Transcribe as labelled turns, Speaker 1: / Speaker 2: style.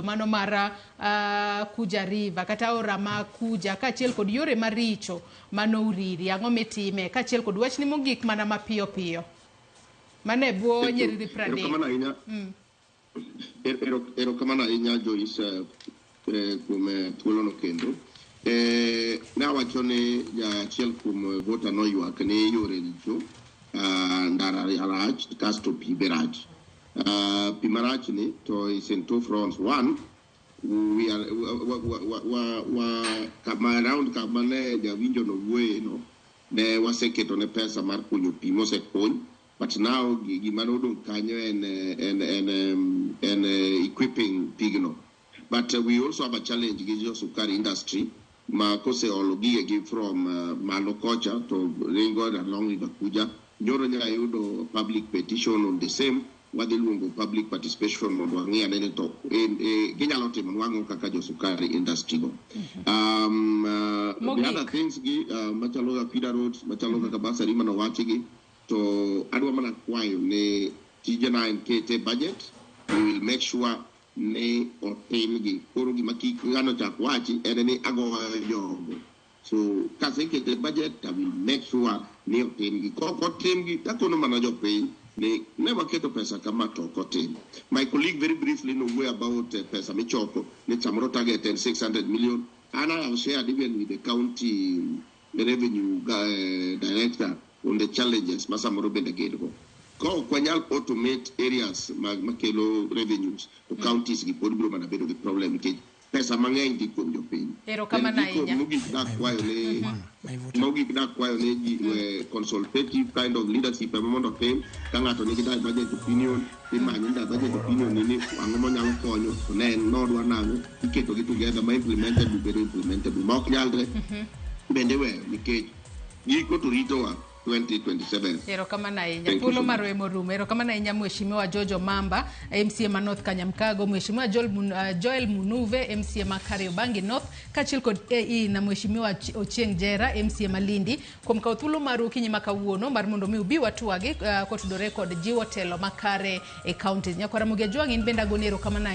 Speaker 1: Mano mar Kuja River kata aora ma Kuja kaachiel kod yore maricho mano Uriri, ang'o mitime kaachiel kod wachni mogik mana mapiyo piyo mano e bwo nyiriri 30.
Speaker 2: Erokamano ahinya. Erokamano ahinya, Joyce, kuom thuolono kendo. Ne awacho ni achiel kuom voter noywak ni yore richo, ndara rach, kasto pi be rach. Pi marach ni to is in two fronts. One, we are wa, wa, wa, wa, wa, kama around kama ne jawinjo no wuoye no, ne waseketo ne pesa mar kunyo pi mosekuny, but now gima nodong' kanyo en equipping pigno. But we also have a challenge gi jo sukari industry ma koseolo gigegi from malo kocha to ringo along River Kuja. Nyoro nya yudo public petition on the same. Wadhi luongo public participation mondo wang'i ane ni to ginyalo timo nwang'o kaka jo sukari industry go. The
Speaker 1: Mogik.
Speaker 2: other things gi machalo kaka feeder roads, machalo kaka bursary manowachi gi, to adwa mana kwayo ni tijena en kete budget, we will make sure ni otimgi. Koro gima kik ng'ano chak wachi en ni agoyo jogo. So kasekete budget, I will make sure ni otimgi. Kok otimgi, takono mana jopiny ni ne waketo pesa kama to ok otim. My colleague very briefly nowuoyo about pesa michoko ni samoro target en 600 million. And I have shared even with the county revenue director on the challenges ma samoro bende gin go. Ka ok wanyal automate areas mag makelo revenues to counties gi pod biro mana bedo gi problem nikech pesa mang'eny dhi kuom jopiny.
Speaker 1: Erokamano
Speaker 2: Then giko
Speaker 1: ahinya.
Speaker 2: Mogik nakwayo ni ji consultative kind of leadership ema mondo otim. Ka ng'ato nigi divergent opinion, imanyo divergent opinion ni ang'o monyalo konyo, to ne en nodwa nang'o, iketogi together ma implementable bedo implementable. Ma ok nyalre bende weyo nikech giko to ritowa 2027.
Speaker 1: Erokamano ahinya.
Speaker 2: Thank you
Speaker 1: Thuolo
Speaker 2: so much.
Speaker 1: marwa emorumo. Erokamano ahinya, Mheshimiwa Jojo Mamba, MCA ma North Kanyamkago, Mheshimiwa Joel Munuve, MCA ma Kariobangi North, kaachiel kod AE na Mheshimiwa Ochieng Jera, MCA ma Lindi, kuom kawo thuolo maru okinyi ma kawuono mar mondo mi ubi watwagi kotudore kod jiwo telo makare e counties. Nyakwara Ramogi Ajwang', in bende agoni erokamano.